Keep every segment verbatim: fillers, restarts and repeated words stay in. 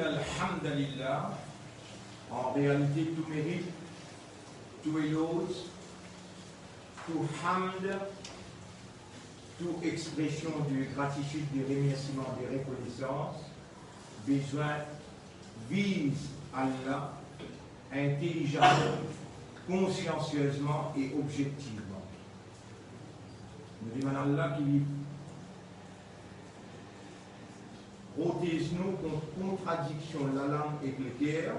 Alhamdulillah, an realite, tou merit, tou eloz, tou hamd, tou expresion de gratitid, de remersiman, de rekonesans, bizin viz Allah intelizaman, konsiansiezman e obzektivman. Nou demann Allah ki li protez nou kont kontradiksion lalang ek leker,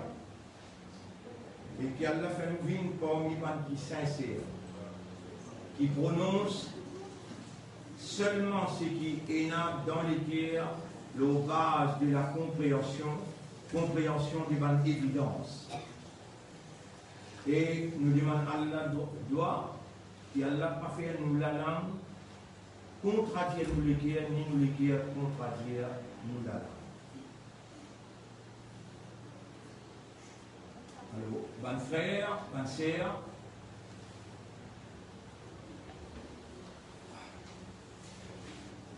e ki Allah fer nou vinn parmi bann ki sinser, ki pronons selman seki ena dan leker lor baz de la konpreansion, konpreansion de bann evidans. E nou demann Allah dwa, dwa ki Allah pa fer nou lalang kontradir nou leker, ni nou leker kontradir nou lalang. Alor, bann frer, bann ser,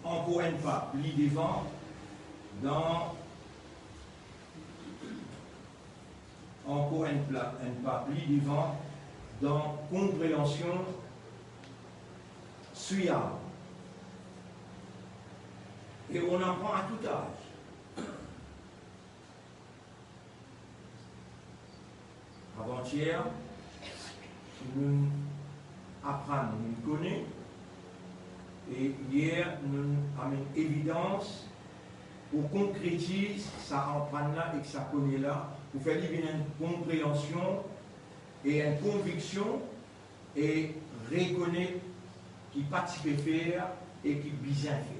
ankor enn pa pli devan dan, ankor enn pla-, enn pa pli devan dan konpreansion Siyam. E on aprann a tout az. Avantier, nou aprann, nou kone, e yer, nou amenn evidans pou konkretiz sa aprann la ek sa kone la, pou fer li vinn enn konpreansion e enn konviksion, e rekonet ki pa ti pe fer e ki bizin fer.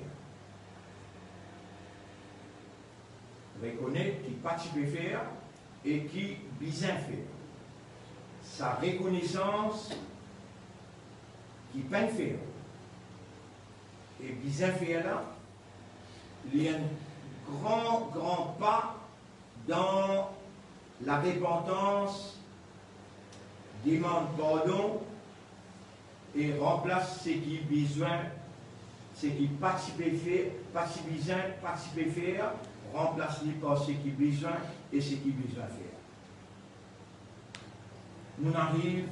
Rekonet ki pa ti pe fer e ki bizin fer. Sa rekonesans ki pa'nn fer e bizin fer la, li enn gran, gran pa dan larepantans, demann pardon e ranplas seki bizin, seki pa ti pe fer, pa ti bizin, pa ti pe fer, ranplas li par seki bizin e seki bizin fer. Nou'nn ariv,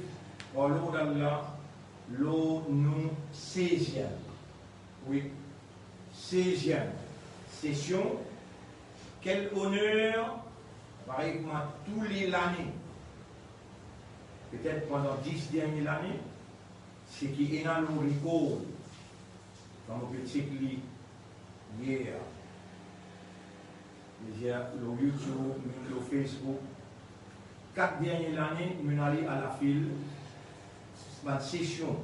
par lord Allah, lor nou seziem, wi, seziem sesion. Kel oner, parey kouma tou le lane, petet pandan dis dernie lane, seki ena lor lekor, kan mo pe chek li yer, li dir lor YouTube, mem lor Facebook, kat dernie lane, nou'nn ale alafil bann sesion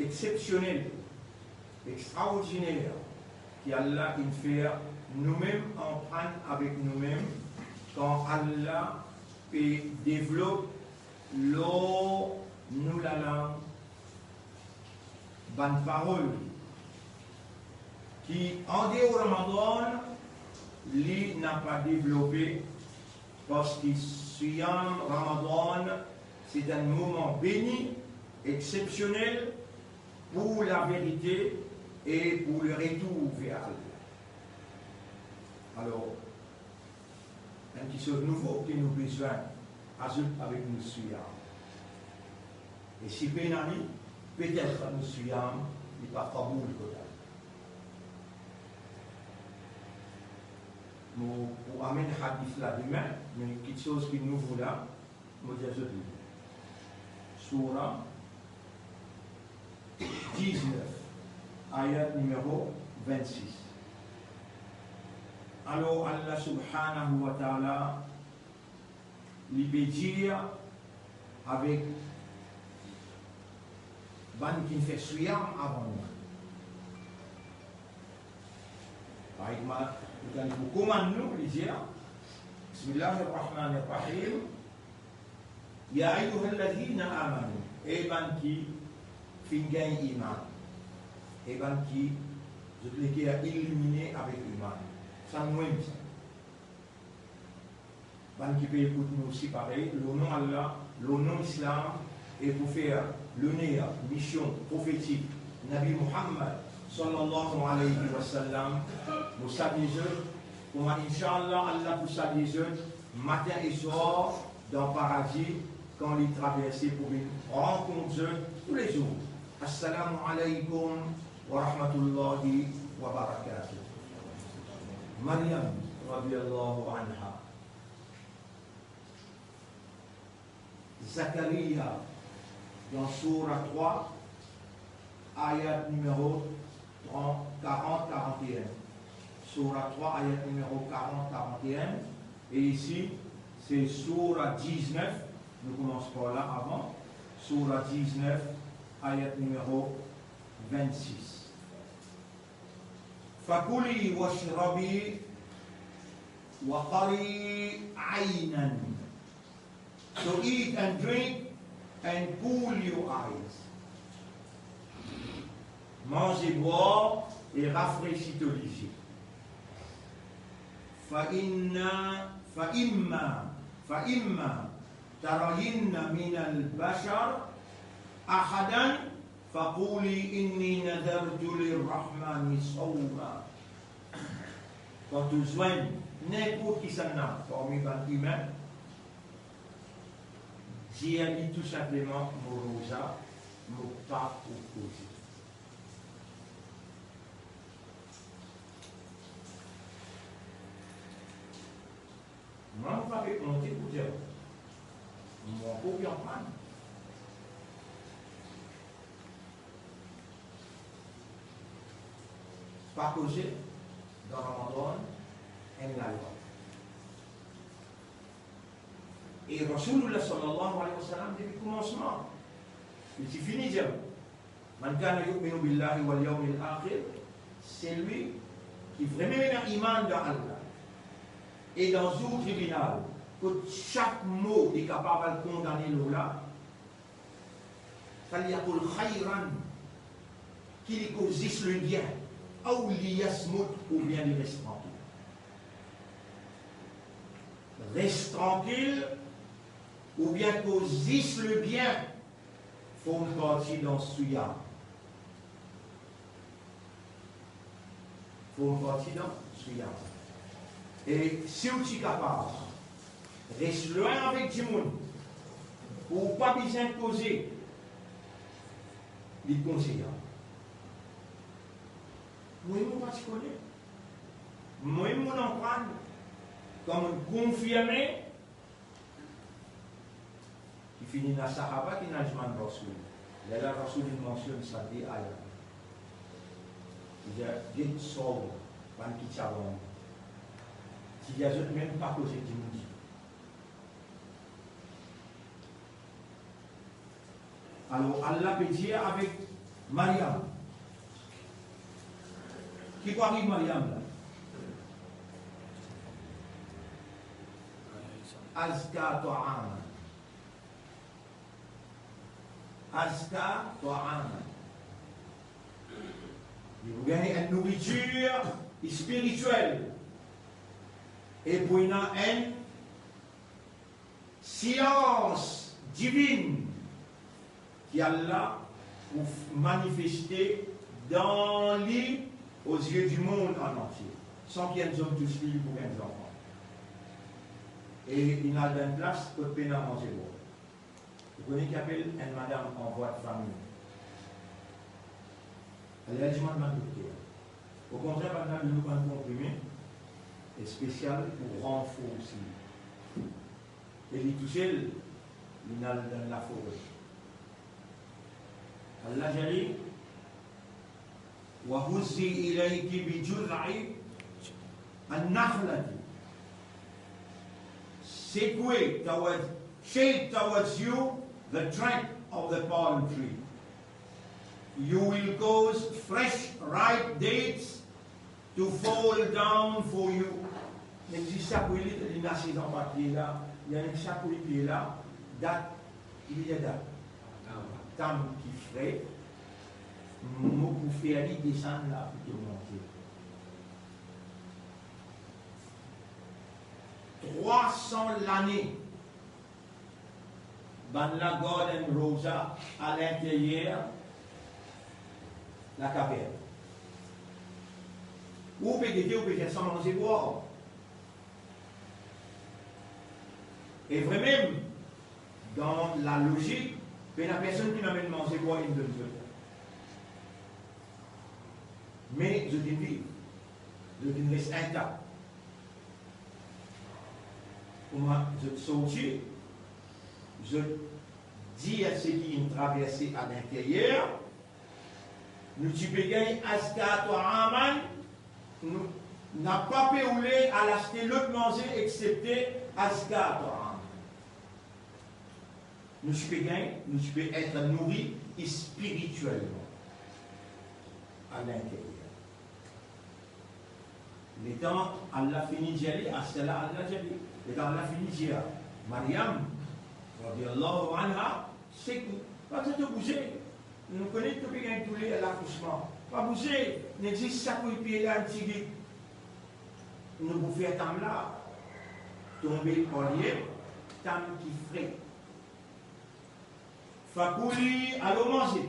exepsionel, extraordiner, ki Allah inn fer noumem, aprann avek noumem, kan Allah pe devlop lor nou lalang bann parol ki andeor Ramadan, li napa devlope, parski Siyam Ramadan, se enn moman beni, exepsionel, pou laverite e pou le retour ver Allah. Alor, enn kiksoz nouvo ki nou bizin azout avek nou Siyam. E si pena li, petet nou Siyam li pa kaboul kot Allah. Mo pou amenn hadis la demin, me kiksoz ki nouvo la, mo dir zot li. Soura diznef, ayat nimero vennsis. Alor, Allah Subhanahu wa Ta'ala, li pe dir avek bann ki fer siyam avan nou. Parey kouma li pou komann nou, li dir, Bismillahir Rahmanir Rahim, Ya ayyuhalladhina amanu, e bann ki finn gagn iman, e bann ki zot leker ilimine avek iman. Sa nou enn sa. Bann ki pe ekout nou osi parey, lor nom Allah, lor nom Islam, e pou fer loner mision profetik Nabi Muhammad, sallallahu alayhi wa sallam, mo salye zot, Kouma, inshallah, Allah pou salie zot matin e swar dan paradi, kan li traverse pou vinn rankont zot toulezour. Assalamu alaykum wa rahmatullahi wa barakatuh. Maryam, radiyallahu anha. Zakaria, dan soura trwa, ayat nimero trant, karant, karant e enn. Soura trwa, ayat nimero karant, karant e enn. E isi, se soura diznef, nou koumans par la avan. Soura diznef, ayat nimero vennsis. Fakuli washrabi wa qarri aynan. So eat and drink and cool your eyes. Manz e bwar e rafresi to lizie. Fa inna, fa imma, fa imma tarayinna minal bashar ahadan, faquli inni nadartu lirrahmani sawma. Kan to zwenn ninport kisannla parmi bann imin, dir li tou sinpleman, mo roza, mo pa pou koze. Mwa, mo pa pe onte pou dir, mo ankor pe aprann. Pa koze dan Ramadan, enn lalwa. E Rasoulillah sallallahu alayhi wa sallam, depi koumansman, li ti fini dir, "Man kana yu'minu billahi wal yawmil akhir", selwi ki vremem ena iman dan Allah e dan zour tribinal, kot sak mo li kapav al kondane lor la, "falyaqul khayran", ki li koz zis lebien, "aw liyasmut", oubien li res trankil. Res trankil, oubien koz zis lebien, form parti dan siyam. Form parti dan siyam. E si ou ti kapav res lwin avek dimoun, ou pa bizin koze, li konseyab. Mwa, mo pa ti kone. Mwa, mo aprann, kan mo konfirme, ki fini ena sahaba ki ena dimann Rasoul. Lerla Rasoul inn mansionn sa de ayat. Li dir, get sov bann ki ti avan mwa. Ti dir zot mem pa koze dimoun. Alor, Allah pe dir avek Maryam, ki pou ariv Maryam la? Azka ta'aman. Azka ta'aman. Li pou gagn enn nouritir spiritiel. E pou ena enn sians divin ki Allah pou f-, manifeste dan li, ozie dimond an antie, san ki enn zom tous li, li pou gagn zanfan. E inn al dan enn plas kot pena manze bwar. Ou kone ki apel enn madam an vwa de fami. Li al dimann bann dokter. Okontrer, bann la donn li bann konprime spesial pou ranforse li. E li tousel, li al dan lafore. Allah dir li, "Wa huzzi ilayki bi juz'in nakhlati." Sekwe towards, shake towards you the trunk of the palm tree. You will cause fresh ripe dates to fall down for you. Nek zis sekwe li, li ena se dan papie la, li nek sekwe pie la, dat, li ena dat. Tam ki fre, mo pou fer li desann la pou to manze. Trwa san lane, bann la gard enn roza alinteryer lakavern. Ou pe gete, ou pe dir sa manze bwar. E vremem, dan lalozik, pena personn ki amenn manze, bwar, inn donn zot. Me zot inn viv, zot inn res intak. Kouma zot sorti, zot dir seki inn traverse alinteryer, nou ti pe gagn azka ta'aman, nou, napa pe oule al aste lot manze exsepte azka ta'aman. Nou ti pe gagn, nou ti pe et nouri spiritielman alinteryer. Letan Allah fini dir li, asela Allah dir li, letan Allah fini dir Maryam, radiyallahu anha, seki, pa bizin to bouze. Nou kone to pe gagn douler lakousman. Pa bouze, nek zis sakouy pie la enn tigit. Nou pou fer tam la tonbe an liem, tam ki fre. Fakuli, al manze.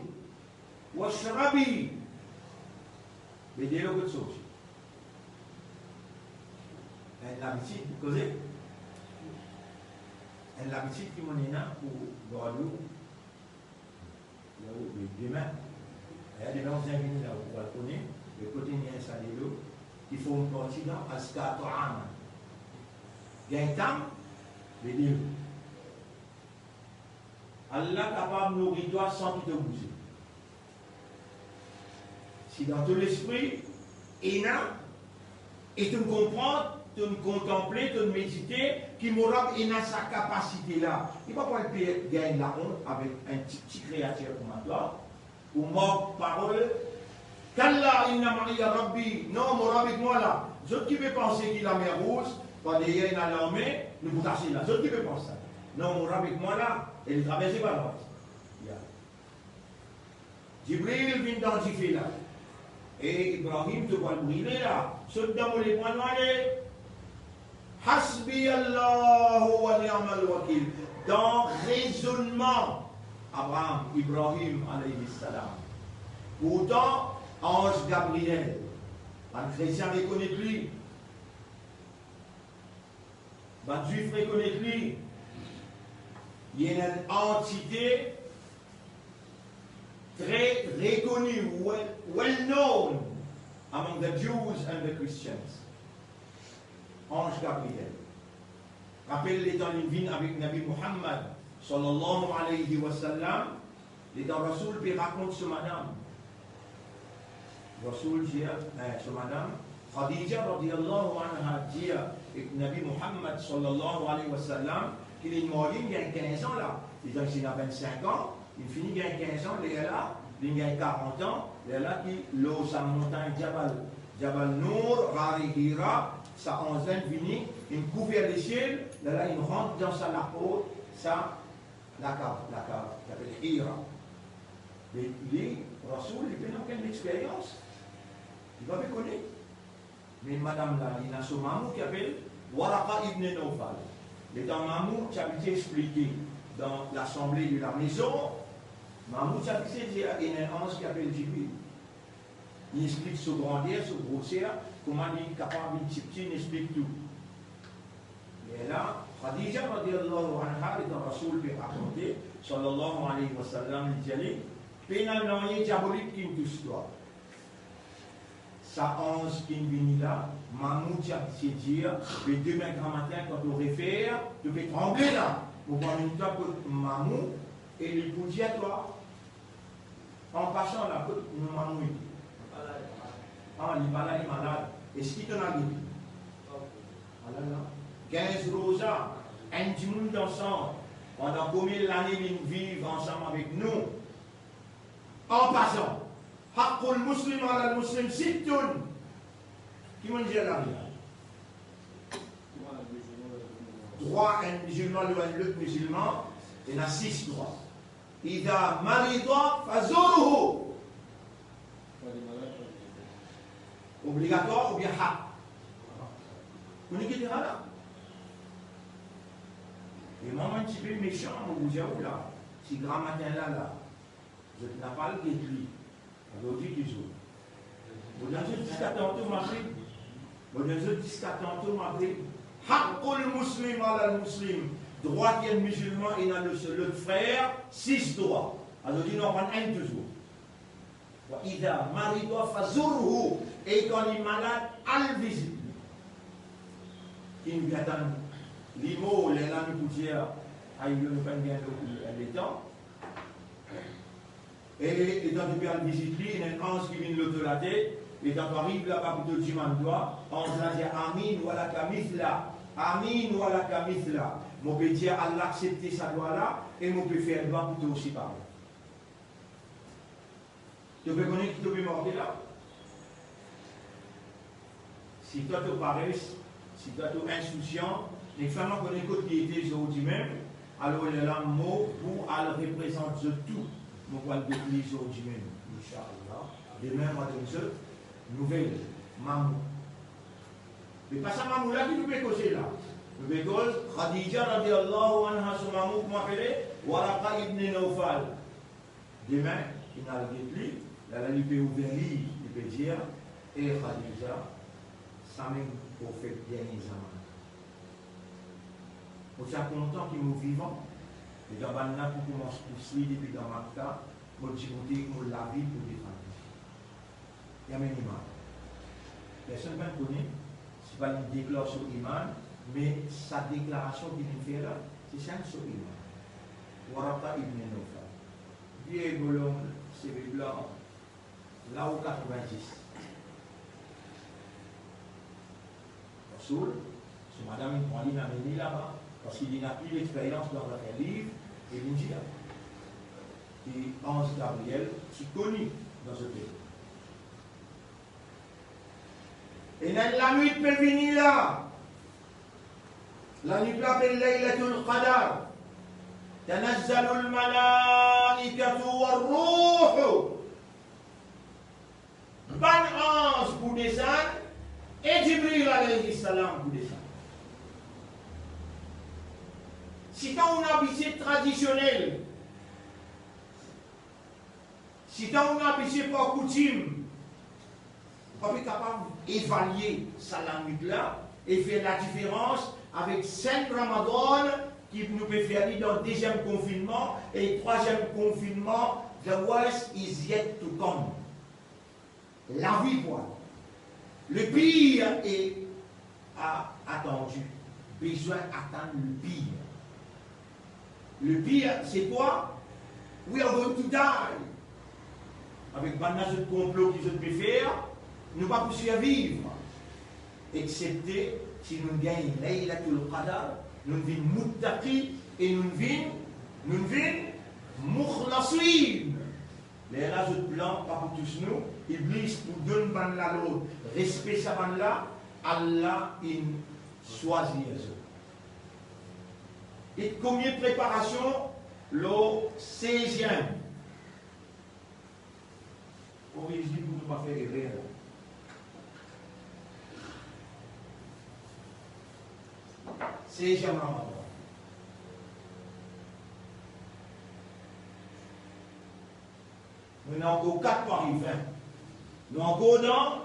Washrabi, be delo kot sorti. Enn labitid pou koze. Enn labitid ki mo ena pou gard ou. Dime, dime, ou vinn vini la, ou pou al kone, be kote ena sa delo ki form parti dan azka ta'aman. Gagn tam, be delo. Allah kapav nouri twa san ki to bouze. Si dan to lespri, ena, e to'nn konpran, to'nn kontanple, to'nn medite, ki mo Rab ena sa kapasite la. Li pa pou al pe gagn laont avek enn ti, ti kreatir kouma twa. Ou mank parol. Kalla inna ma'iya Rabbi. Non, mo Rab ek mwa la. Zot ki pe panse ki Lamer Rouz, par deryer ena larme, nou pou kase la. Zot ki pe panse sa. Non, mo Rab ek mwa la, e li traverse par la. Ya. Jibril vinn dan dife la. E Ibrahim, to pou al brile la. Sot dan mo lepwa, nou ale. Hasbiyallahu wa ni'mal wakil. Dan rezonnman Abraham, Ibrahim alayhi salam. Pourtan, anz Gabriel, bann kretien rekonet li, bann Zwif rekonet li. Li ena enn antite tre rekoni, well, well known among the Jews and the Christians. Anz Gabriel. Rapel letan li vinn avek Nabi Muhammad, sallallahu alayhi wa sallam, letan Rasoul pe rakont so madam. Rasoul dir, eh, so madam, Khadija radiyallahu anha dir ek Nabi Muhammad sallallahu alayhi wa sallam ki li marye, li gagn kinz an la. Li dir, si ena vinn-sink an, li fini gagn kinz an, lerla li gagn karant an, lerla ki lor sa montagn Jabal, Jabal Nour, Ghar Hira, sa anz la vini, li kouver lesiel, lerla li rant dan sa laport, sa lakav, lakav ki apel Hira. Me li, Rasoul, li pena okenn lexperyans. Li pa pe kone. Me madam la, li ena so mamou ki apel Waraqa ibn Nawfal. Letan mamou ti abitie explike dan lasanble de la mezon, mamou ti abitie dir, ena enn anz ki apel Jibril. Li explik so grander, so groser, kouma li kapav vinn tipti, li explik tou. Lerla, Khadija radiyallahu anha, letan Rasoul pe rakonte, sallallahu alayhi wa sallam, li dir li, pena nanye diabolik ki'nn tous twa. Sa anz ki'nn vini la, mamou ti abitie dir, be demin gramatin, kan to refer, to pe tranble la, mo pou amenn twa kot mamou, e li pou dir twa, an pasan la, kot nou mamou ete? Ah, li pa la, li malad. Eski to ena gete? Alala. Kinz Roza, enn dimoun dan sant, pandan konbien lane li'nn viv ansam avek nou? An pasan, haqqul muslim alal muslim sittun. Ki mo'nn dir la? Drwa enn mizilman lor enn lot mizilman, ena sis drwa. Iza marida fazuruhu. Obligatwar oubien haq? Ou kone ki dir la? E mwa, mwa enn tipe mesan, mo pou dir ou la, si gramatin la, la, zot napa al get li, azordi ki zour? Mo donn zot ziska tanto magrib. Mo donn zot ziska tanto magrib. Haqqul muslim alal muslim. drwat enn mizilman, ena lot, lot frer, sis drwa. Azordi nou aprann enn touzour. Wa iza marida fazurhu, e kan li malad, al vizit li. Ki nou pe atann li mor, lerla nou pou dir, ayo, nou pa'nn gagn letan. E letan to pe al vizit li, ena enn anz ki vinn lor to latet, letan to ariv laba pou to dimann twa, anz la dir, "Amin, wa laka mithla, amin, wa laka mithla." Mo pe dir, "Allah aksepte sa dwa la," e mo pe fer dwa pou twa osi parey. To pe kone ki to pe marke la? Si twa to pares, si twa to insousyan, nek fer mwa kone kot li ete zordi mem, alor lerla mo pou al reprezant zot tou, mo pou al get li zordi mem, inshallah. Demin, mo donn zot nouvel, mamour. Me pa sa mamour la ki nou pe koze la. Nou pe koz Khadija radiallahu anha, so mamour, kouma apele? Waraqa ibn Nawfal. Demin, inn al get li, lerla li pe ouver liv, li pe dir, "E Khadija, samem profet dernie zamann. Mo ti a kontan ki mo vivan, e dan bann la pou koumans pous li depi dan Makka, mo dibout ek mo lavi pou defann li." Li amenn iman. Personn pa kone si pa li deklar so iman, me sa deklarasion ki li fer la, se sa so iman. Waraqa ibn Nawfal. Vie bolonm, seve blan, lao katrovin-dis. Rasoul, so madam inn pran li, inn amenn li laba, parski li ena pli lexperyans dan zafer liv e Linzil. E anz Gabriel ti koni dan zot letan. Ena enn lanwit pe vini la. Lanwit la apel Laylatul Qadr. Tanazzalul malaikatu war ruhu. Bann anz pou desann e Jibril alayhi salam pou desann. Si kan ou ena bize tradisionel, si kan ou ena bize par koutim, ou pa pe kapav evalie sa lanwit la e fer ladiferans avek senn Ramadan ki nou pe fer li dan deziem konfinnman e trwaziem konfinnman, the worst is yet to come. Lavi pou ale. Le pire est a-, attendu. Bizin atann le pire. Le pire, c'est quoi? We are going to die. Avek bann la zot konplo ki zot pe fer, nou pa pou sirviv. Exsepte si nou gagn Laylatul Qadr, nou vinn muttaqi e nou vinn, nou vinn mukhlasin. Lerla zot plan pa pou tous nou, Iblis pou donn bann la lord, respe sa bann la, Allah inn swazir zot. E komie preparasion lor seziem. Koriz li pou nou pa fer erer la. Seziem Ramadan. Nou ena ankor kat pou arive. Nou ankor dan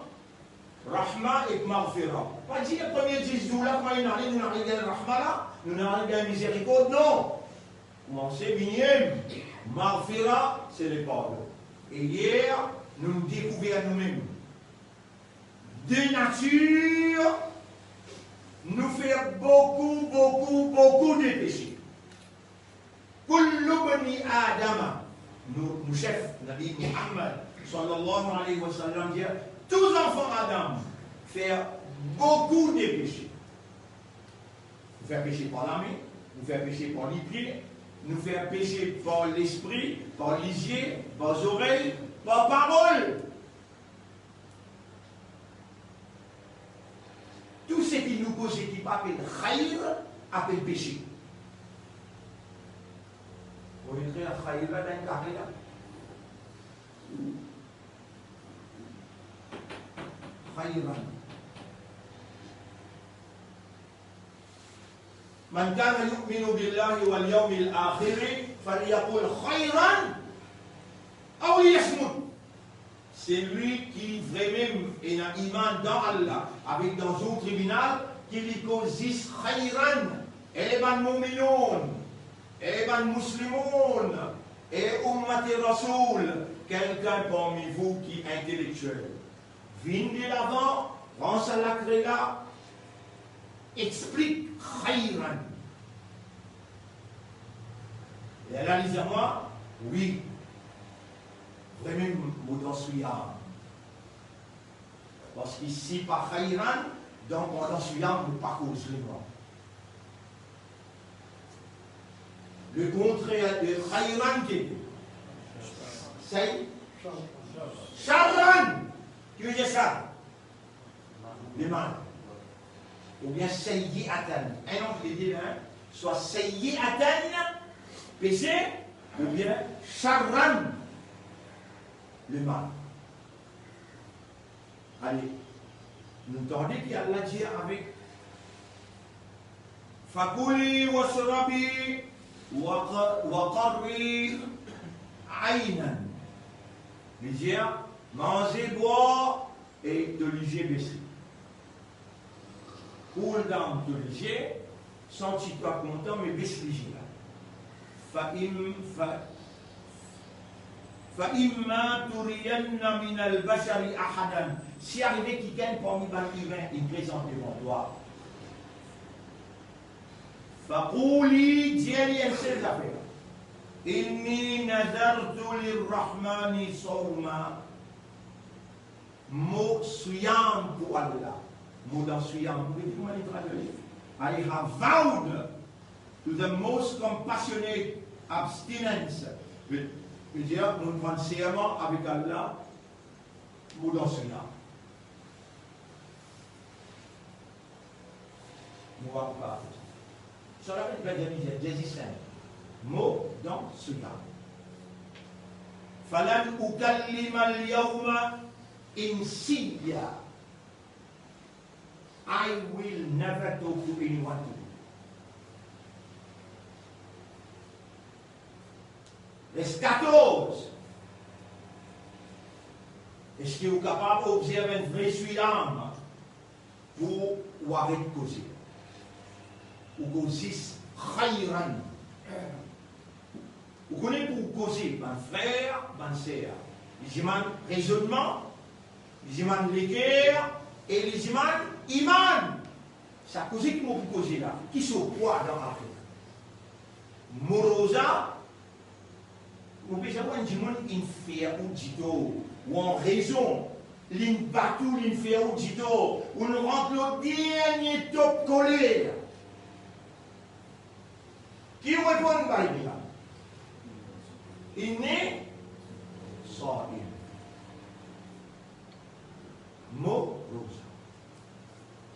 rahma ek maghfira. Pa dir premie dis zour la, kouma inn ale, nou ariv dan rahma la, nou ariv dan mizerikord, non. Koumanse minim, maghfira, se lepardon. E yer, nou dekouver noumem. De natir, nou fer boukou, boukou, boukou de pese. Kullu bani Adama, nou, nou sef, Nabi Muhammad, sallallahu alayhi wa sallam, dir, tou zanfan Adam fer boukou de pese. Nou fer pese par lame, nou fer pese par lipie, nou fer pese par lespri, par lizie, par zorey, par parol. Tou seki nou koze ki pa apel khayr, apel pese. Ou ekrir khayr la dan kare la. Khayran. Man kana yu'minu billahi wal yawmil akhiri falyaqul khayran aw liyasmut. Selwi ki vremem ena iman dan Allah avek dan zour tribinal, ki li koz zis khayran, E bann mouminoun, e bann mouslimon, e oummat Rasoul, quelqu'un parmi vous qui est intellectuel, vinn delavan, pran sa lakre la, explik khayran. E la li dir mwa, wi, vremem mo dan swiyam. Parski si pa khayran, donk pandan swiyam, mo pa koz vremem. Le kontrer de khayran ki ete? Say-, sharran. Ki vedir sa? Lemal. Oubien sayyi'atan. Enn ant le de, hein? Swa sayyi'atan, pese, oubien sharran, lemal. Ale, nou tande ki Allah dir avek, fakuli washrabi wa qa-, wa qarri aynan. Li dir, manze, bwar e to lizie bese. Cool down to lizie, santi twa kontan, me bes lizie la. Fa im-, fa, fa imma turiyanna minal bashari ahadan. Si arive kikenn parmi bann imin, li prezant devan twa, faquli, dir li enn sel zafer, inni nazartu lirrahmani sawma. Mo swiyam pou Allah. Mo dan swiyam. Ou pe dir kouma li tradwir? I have vowed to the most compassionate abstinence. Ve, vedir, mo pran serman avek Allah, mo dan swiyam. Mo pa pou pa. Sa lape li pe dir, li dir, Jezisin, mo dan swiyam. Falan ukallima al-yawma insiya. I will never talk to anyone today. Vers katorz. Eski ou kapav obzerv enn vre swiyam? Pou ou aret koze. Ou koz zis khayran. Ou kone pou ou koze, bann frer, bann ser, li dimann rezonnman, li dimann leker e li dimann iman. Sa koze ki mo pou koze la, ki so pwa dan afet? Mo roza, mo pe dir ou, enn dimoun inn fer ou ditor, ou an rezon, linn bat ou, linn fer ou ditor, ou rant lor dernie top koler. Ki ou reponn, bay li la? Inni saim. Mo roza.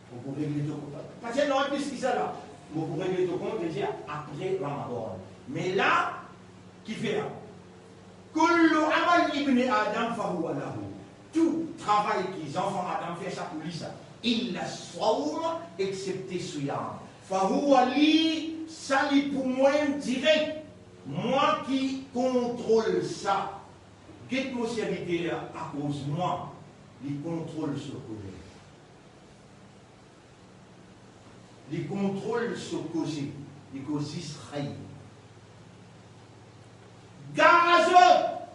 Mo pou regle to kont. Pa ti ena plis ki sa la. Mo pou regle to kont, vedir apre Ramadan. Me la, kifer? Kullu amal ibni Adam fahuwa lahu. Tou travay ki zanfan Adam fer, sa pou li sa. Illa sawm, exsepte swiyam. Fahuwa li, sa li pou mwa direk. Mwa ki kontrol sa. Get mo serviter, akoz mwa, li kontrol so koler. Li kontrol so koze, li koz zis khayr. Gar zot,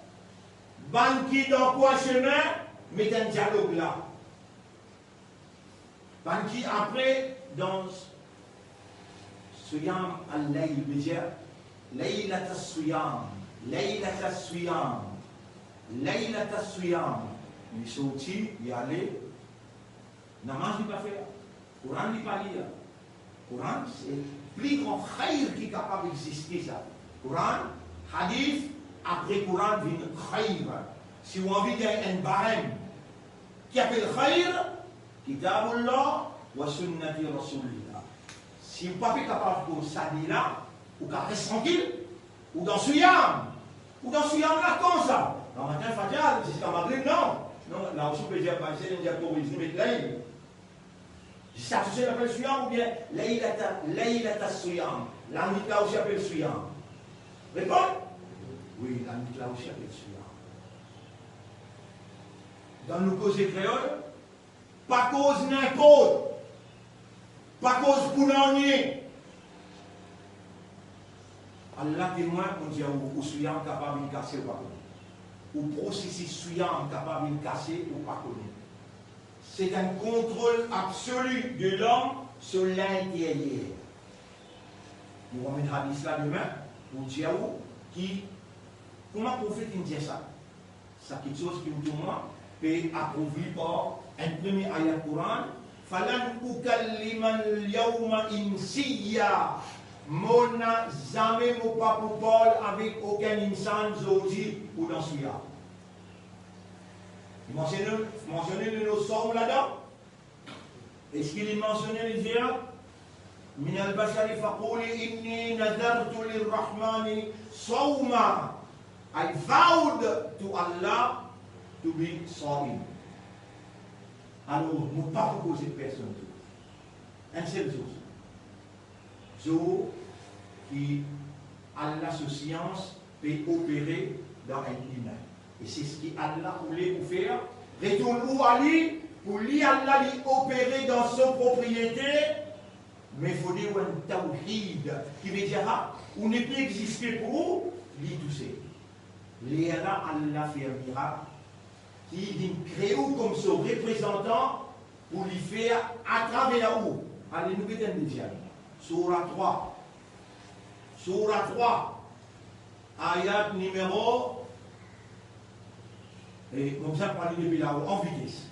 bann ki dan krwa semin, met enn dialog la. Bann ki apre dan siyam al-layl, vedir laylat as-siyam, laylat as-siyam, laylat as-siyam. Li sorti, li ale, namaz li pa fer, Koran li pa lir. Koran, se pli gran khayr ki kapav existe sa. Koran, hadis, apre Koran vinn khayr. Si ou anvi gagn enn barem ki apel khayr, Kitabullah wa sunnati Rasulillah. Si ou pa pe kapav koz sa de la, ou kapav res trankil, ou dan siyam. Ou dan siyam la kan sa? Gramatin fajr ziska magrib, non? Non, la osi ou pe dir, pa dir, dir pou li met layl. Sa osi apel siyam oubien laylata, laylata siyam? Lanwit la osi apel siyam. Reponn? Wi, lanwit la osi apel siyam. Dan nou koze kreol, pa koz ninport, pa koz pou nanye. Allah temwin, mo dir ou, ou siyam kapav vinn kase, ou pa kone. Ou prosesis siyam kapav vinn kase, ou pa kone. C'est un contrôle absolu de l'homme sur l'intérieur. Nou va met hadis la demin pou dir ou ki, kouma profet inn dir sa. Sa kiksoz ki mo pou mwa pe aprouv li par enn premie ayat Koran, "Falan ukallima al-yawma insiyya." Mo na zame mo pa pou parl avek okenn insaan zordi ou dan siyam. Li mansione, mansione le nom Sawm ladan? Eski li mansione, li dir, "Minal bashari faquli inni nazartu lirrahmani sawma." I vowed to Allah to be saim. Alor, mo pa pou koz ek personn zour. Enn sel zour. Zour ki Allah so sians pe opere dan enn imin. E se seki Allah oule pou fer, retourn ou a li, pou li Allah li opere dan so propriete, me fode ou enn tawhid, ki vedir, ha, ou nepli existe pou ou, li tousel. Lerla Allah fer mirak, ki vinn kree ou kom so reprezantan pou li fer atraver ou. Ale, nou get enn dezyem. Soura trwa. Soura trwa. Ayat nimero, e, koumsa, pa li depi lao, an vites.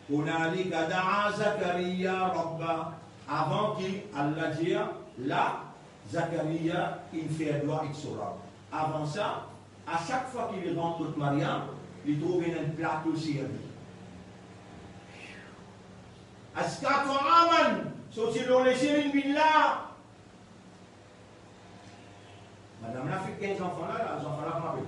Hunalika daa Zakaria rabba. Avan ki Allah dir la, Zakaria inn fer dwa ek so Rab. Avan sa, a sak fwa ki li rant kot Maryam, li trouv ena enn plato servi. Azka ta'aman, sorti lor lesiel, inn vinn la. Madam la fek enn zanfan la, la, zanfan la pa pe.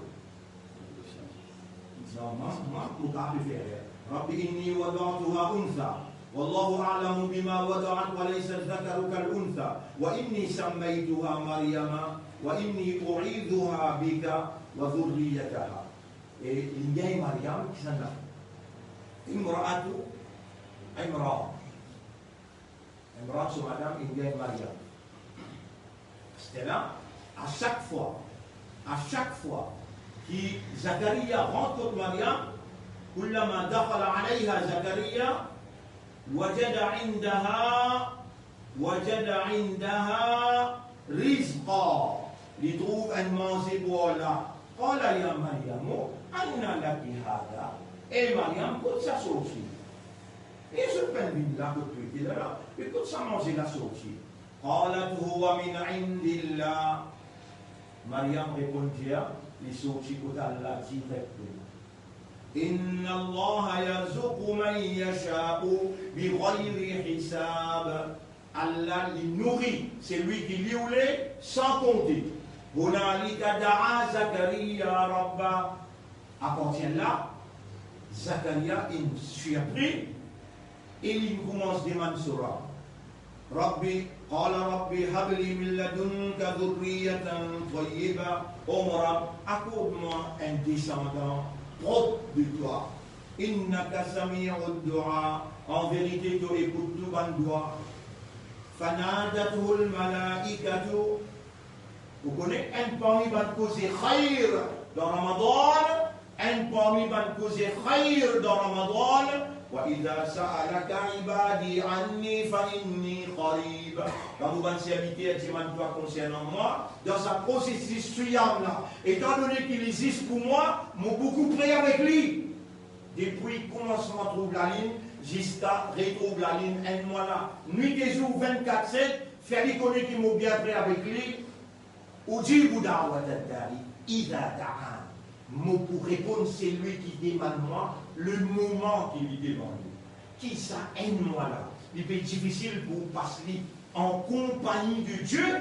Non, mwa, mwa, mo pa pe fer. Rabbi inni wada'tuha untha, wallahu a'lamu bima wada'at, wa laysa dhakaru kal untha, wa inni sammaytuha Maryama, wa inni u'idhuha bika wa dhurriyyataha. E li gagn Maryam, kisannla? Imra'atu Imran. Imran so madam, inn gagn Maryam. Aster la, a sak fwa, a sak fwa ki Zakaria rant kot Maryam, kullama dakhala alayha Zakaria, wajada indaha, wajada indaha rizqa, li trouv enn manze pou la. Qala ya Maryamu, anna laki hadha? E Maryam, kot sa sorti? E zot pa'nn vinn la kot to ete la, la. E kot sa manze la sorti? Qalat huwa min indillah. Maryam reponn dir, li sorti kot Allah direkteman. Inna Allaha yarzuqu man yasha'u bighayri hisab. Allah li nouri selwi ki li oule san konte. Hunalika daa Zakaria rabba. Apartir la, Zakaria inn sirpri e li koumans demann so Rab. Rabbi, qala Rabbi habli min ladunka dhurriyatan tayyiba. O mo Rab, akord mwa enn desandan prop de twa. Innaka sami'ud du'a, an verite to ekout tou bann dwa. Fanadathul malaikatu, ou kone enn parmi bann koze khayr dan Ramadan, enn parmi bann koze khayr dan Ramadan, wa idha sa'alaka ibadi anni fa inni qarib. Kan mo bann serviter dimann twa konsernan mwa, dan sa prosesis siyam la, etandone ki li zis pou mwa, mo boukou pre avek li. Depi koumansman trouv lalinn ziska retrouv lalinn, enn mwa la, nwit e zour, vennkat set, fer li kone ki mo bien pre avek li. Ujibu da'watad da'i idha da'an. Mo pou reponn selwi ki demann mwa le moman ki li demann li. Kisa enn mwa la, li pe difisil pou pas li an konpagni de Die,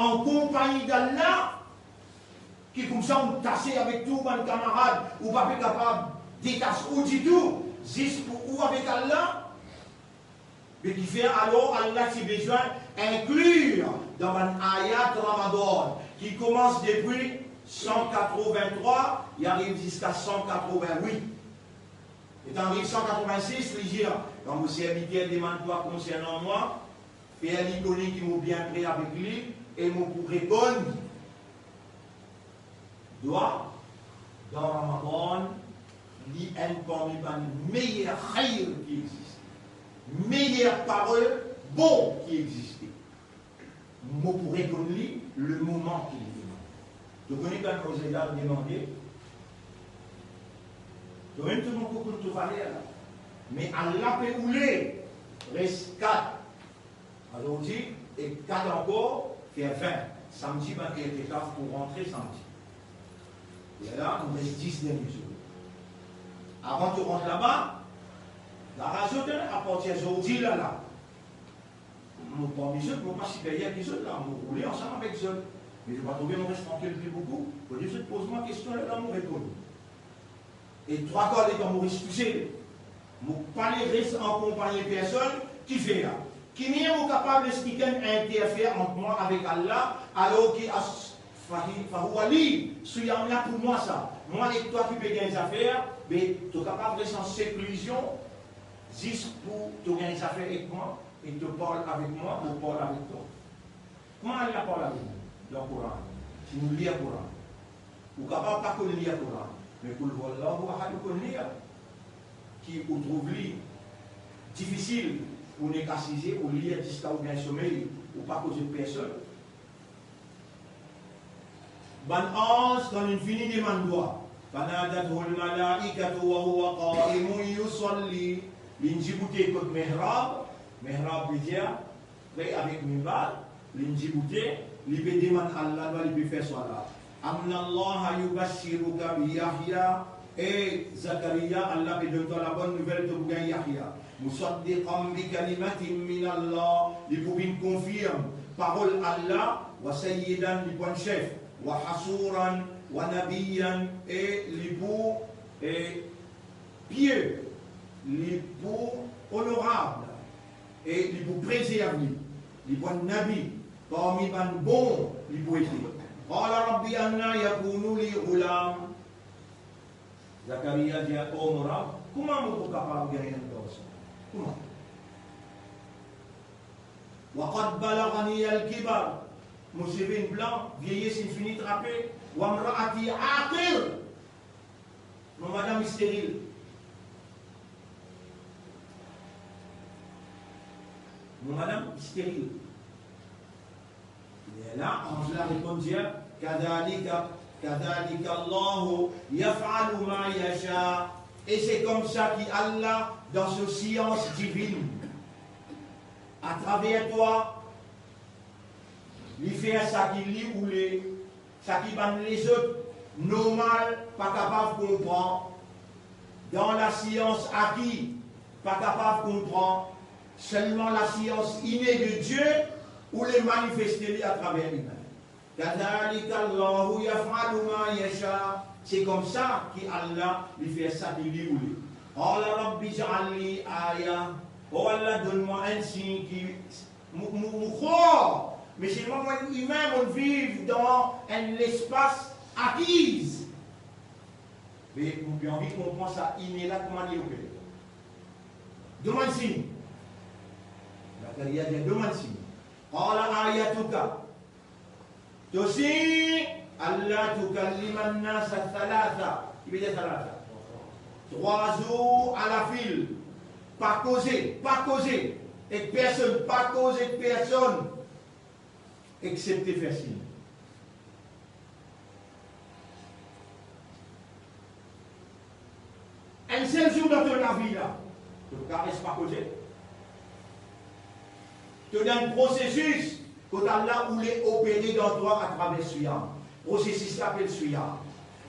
an konpagni d'Allah, ki koumsa ou tase avek tou bann kamarad, ou pa pe kapav detas ou ditou, zis pou ou avek Allah. Me kifer alor Allah ti bizin inklir dan bann ayat Ramadan, ki koumans depi san katrovin-trwa, li ariv ziska san katrovin-wit. Letan ariv san katrovin-sis, li dir, kan mo serviter demann twa konsernan mwa, fer li kone ki mo bien pre avek li, E mo pou reponn twa, dan Ramadan, li enn parmi bann meyer khayr ki existe, meyer parol bon ki existe. Mo pou reponn li le moman ki li demande. To kone kan Rozegar demande, to mem to mank konn to valer la. Me Allah pe oule, res kat. Azordi, e kat ankor, fer vin. Samdi, bann itikaf pou rantre samdi. E la, nou res dis dernie zour. Avan to rant laba, garaz zot, apartir zordi la la. Mo parmi zot, mo pa siperyer ki zot la, mo roule ansam avek zot. Me zot pa trouve mo res trankil pli boukou? Fode zot poz mwa kestion la, la mo reponn. E trwa kar letan mo res tousel, mo pa le res akonpagne personn, kifer? Ki manye mo kapav les kikenn interfer ant mwa avek Allah, alor ki as-, fahi-, fahuwa li, siyam la pou mwa sa. Mwa ek twa ki pe gagn zafer, be to kapav res an seklizion, zis pou to gagn zafer ek mwa, e to parl avek mwa, mo parl avek twa. Kouma Allah parl avek nou? Dan Koran. Si nou lir Koran. Ou kapav pa konn lir Koran, me Koul Huwallahu Ahad ou konn lir, ki ou trouv li difisil pou nek asize, ou lir ziska ou gagn somey, ou pa koz ek personn. Bann anz, kan linn fini demann dwa, fanadathul malaikatu wa huwa qaimun yusalli, linn diboute kot mihrab, mihrab vedir pre avek minbar, linn diboute, li pe demann Allah dwa, li pe fer swala. Annallaha yubashshiruka bi Yahya, e Zakaria, Allah pe donn twa labonn nouvel, to pou gagn Yahya. Musaddiqan bi kalimatin minallah, li pou vinn konfirm parol Allah, wa sayyidan, li pou enn sef, wa hasuran, wa nabiyyan, e li pou, e, pie, li pou onorab, e li pou prezerv li, li pou enn nabi, parmi bann bon li pou ete. Qala rabbi anna yakunu li ghulam. Zakaria dir, o mo Rab, kouma mo pou kapav gagn enn garson? Kouma? Wa qad balaghani al-kibar, mo seve inn blan, vyeyes inn fini trape, wa imraati aqir, mo madam steril. Mo madam steril. Lerla anz la reponn dir, kadhalika, kadhalika Allahu yaf'alu ma yasha. E se koumsa ki Allah, dan so sians divinn, atraver twa, li fer sa ki li oule, sa ki bann lezot normal pa kapav konpran, dan lasians aki pa kapav konpran, selman lasians ine de Die oule manifeste li atraver imin. Kadhalika Allahu yaf'alu ma yasha. Se koumsa ki Allah li fer sa ki li oule. Qala rabbi ij'al li aya. O Allah, donn mwa enn sign ki Mo, mo, mo krwar, me selman mwa enn imin, mo viv dan enn lespas akiz. Me mo pe anvi konpran sa ine la kouma li opere. Donn mwa enn sign. Zakaria dir, donn mwa enn sign. Qala ayatuka. To sign, alla tukallima nnasa thalatha. Ki vedir thalatha? Trwa zour alafil. Pa koze, pa koze ek personn, pa koz ek personn, exsepte fer sign. Enn sel zour dan to lavi la, to kapav res pa koze. To dan enn prosesis kot Allah oule opere dan twa atraver siyam. Prosesis la apel siyam.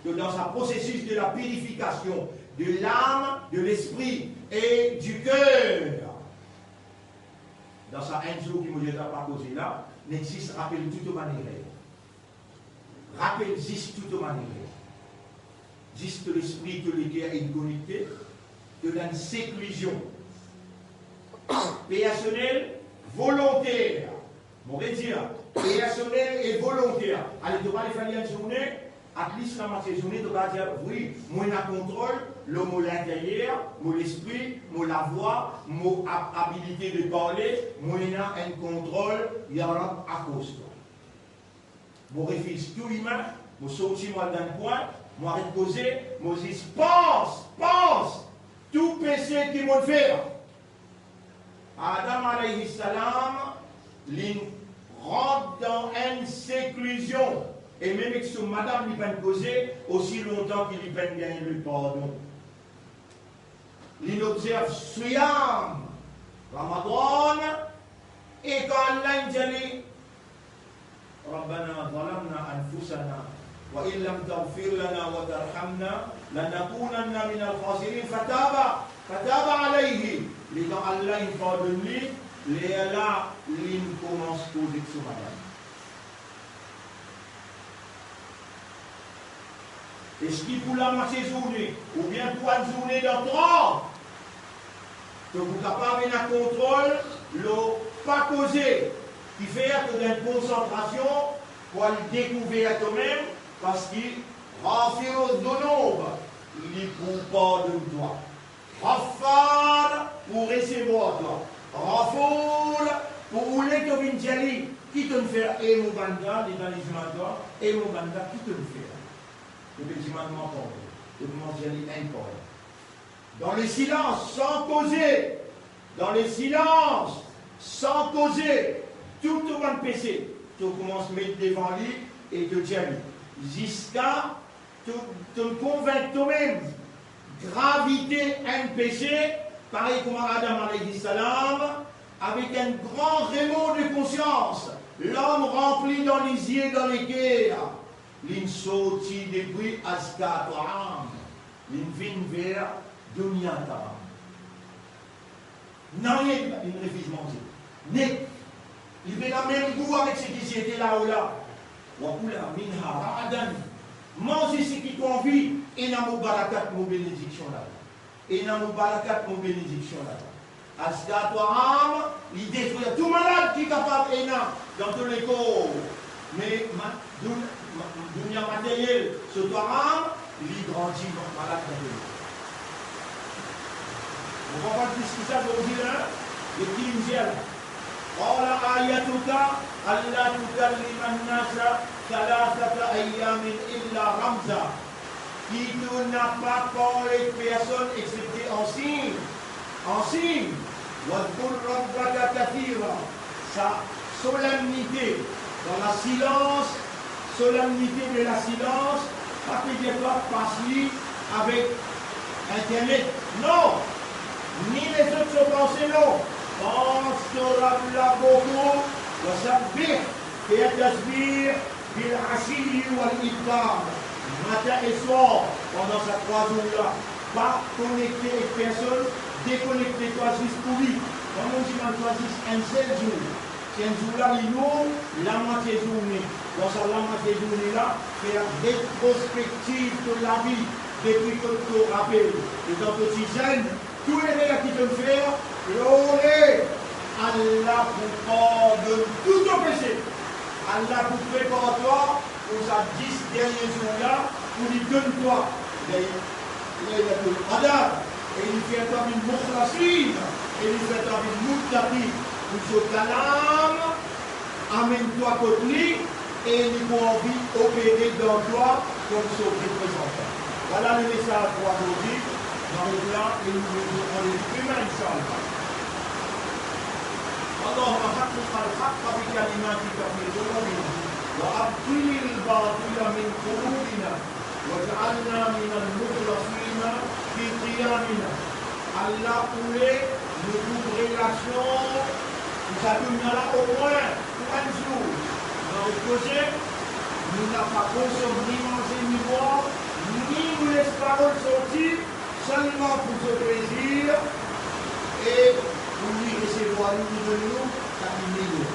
To dan sa prosesis de la pirifikasion de lam, de lespri e di ker. Dan sa enn zour ki mo dir twa pa koze la, nek zis rapel tou to bann erer. Rapel zis tou to bann erer. Zis to lespri, to leker inn konekte, to dan enn seklizion personel, volonter. Mo redir, personel e volonter. Ale, to pa ale fer li enn zourne, at least lamwatie zourne, to kapav dir, wi, mo ena kontrol lor mo linteryer, mo lespri, mo lavwa, mo ab-, abilite de parle, mo ena enn kontrol, ya Rab, akoz twa. Mo refiz tou imin, mo sorti, mo al dan enn kwin, mo aret koze, mo zis pans, pans tou pese ki mo'nn fer. Adam alayhi salam, li rant dan enn seklizion, e mem ek so madam li pa'nn koze osi lontan ki li pa'nn gagn lepardon. Li obzerv siyam Ramadan, e kan Allah inn dir li, "Rabbana zalamna anfusana wa in lam taghfir lana wa tarhamna lanakunanna minal khasirin," fataba, fataba alayhi. Letan Allah inn pardonn li, lerla li koumans koz ek so madam. Eski pou lamwatie zourne oubien pou enn zourne dan trant, to pou kapav ena kontrol lor pa koze, kifer to gagn konsantrasion pou al dekouver tomem, parski Ghafiru Dhunub, li pou pardonn twa. Ghaffar pou resevwar twa. Ghafour pou oule to vinn dir li ki to'nn fer, e mo banda, li dan lizman twa, e mo banda, ki to'nn fer? To pe dimann mwa pardon. To koumans dir li enn pardon. Dan lesilans, san koze, dan lesilans, san koze, tou to bann pese, to koumans met devan li e to dir li, ziska to, to konvink tomem gravite enn pese, parey kouma Adam alayhi salam, avek enn gran remor de konsians, larm ranpli dan lizie, dan leker, li'nn sorti depi Azka Ta'am, li'nn vinn ver Dunya Ta'am. Nanye li, li refiz manze. Net. Li pena mem gou avek seki ti ete lao la. Wa kula minha ragadan. Manze seki to anvi, ena mo barakat, mo benediksion ladan. Ena mo barakat, mo benediksion ladan. Azka Ta'am, li detrir tou malad ki kapav ena dan to lekor. Me ma-, dun-, ma-, dunya materiel, so twaam, li grandi ma-, malad dan to lekor. Mo pa konn plis ki sa, Bondie la, li ki dir la. Qala ayatuka alla tukalliman nasa thalathata ayyamin illa ramza. Ki to napa parle ek personn exsepte an sign, an sign. Wadhkur rabbaka kathira. Sa solamnite dan lasilans, solamnite de lasilans, pa pe dir twa pas li avek internet. Non. Ni lezot so panse, non. Pans to Rab la boukou, wasabbih, fer tasbih, bil ashiyi wal ibkar, matin e swar, pandan sa trwa zour la, pa konekte ek personn, dekonekte twa zis pou li. Kan mo dimann twa zis enn sel zour, si enn zour la li long, lamwatie zourne, dan sa lamwatie zourne la, fer retrospektiv to lavi, depi kot to rapel, letan to ti zenn, tou errer ki to'nn fer, plore, Allah pou pardonn tou to pese. Allah pou prepar twa pou sa dis dernie zour la, pou li donn twa Lay-, Laylatul Qadr, e li fer twa vinn mukhlasin, e li fer twa vinn muttaqi, pou so kalam amenn twa kot li, e li pou anvi opere dan twa kouma so reprezantan. Vwala le mesaz pou azordi. Nou aret la e nou retrouv demin, inshallah. اللهم حقق الحق بكلماتك في قلوبنا، وأبطل الباطل من قلوبنا، واجعلنا من المخلصين في قيامنا. Allah oule nou trouv relasion pou sa dunya la omwin pou enn zour. Dan lot kote, nou napa konsom ni manze ni bwar, ni nou les parol sorti selman pou so plezir e pou li resevwar nou, li donn nou sa ki meyer.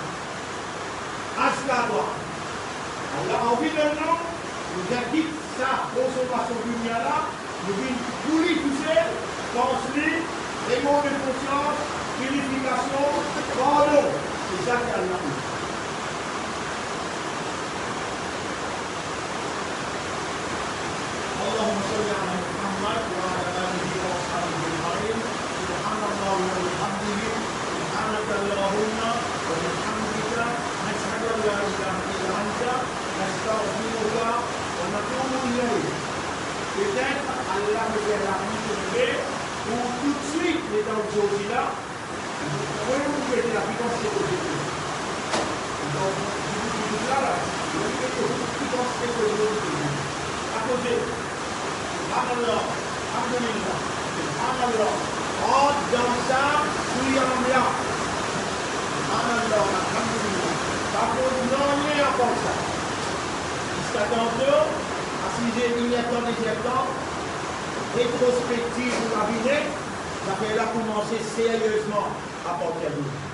Azka twa. Allah anvi donn nou, nou vinn kit sa konsomasion dunya la, nou vinn pou li tousel, pans li, remor de konsians, pirifikasion, pardon. Se sa ki Allah anvi. اللهم صل على محمد وعلى آله وأصحابه أجمعين. سبحان الله وبحمده، سبحانك اللهم وبحمدك، نشهد أن لا إله إلا أنت، La, meter lapli tonbe, pou toutswit, letan ou sorti la, ou trouve ou pe mete lapli kan se kote. Donk, la, la, ou pe mete lapli kan se kote. Akoz, subhanallah, alhamdulillah, subhanallah. Ant dan sa, siyam la. Subhanallah, alhamdulillah. Pa koz nanye apar sa. Ziska tanto, a siz er, inertan, dezertan, retrospektiv ou lavi net, zafer la koumanse seryezman apartir de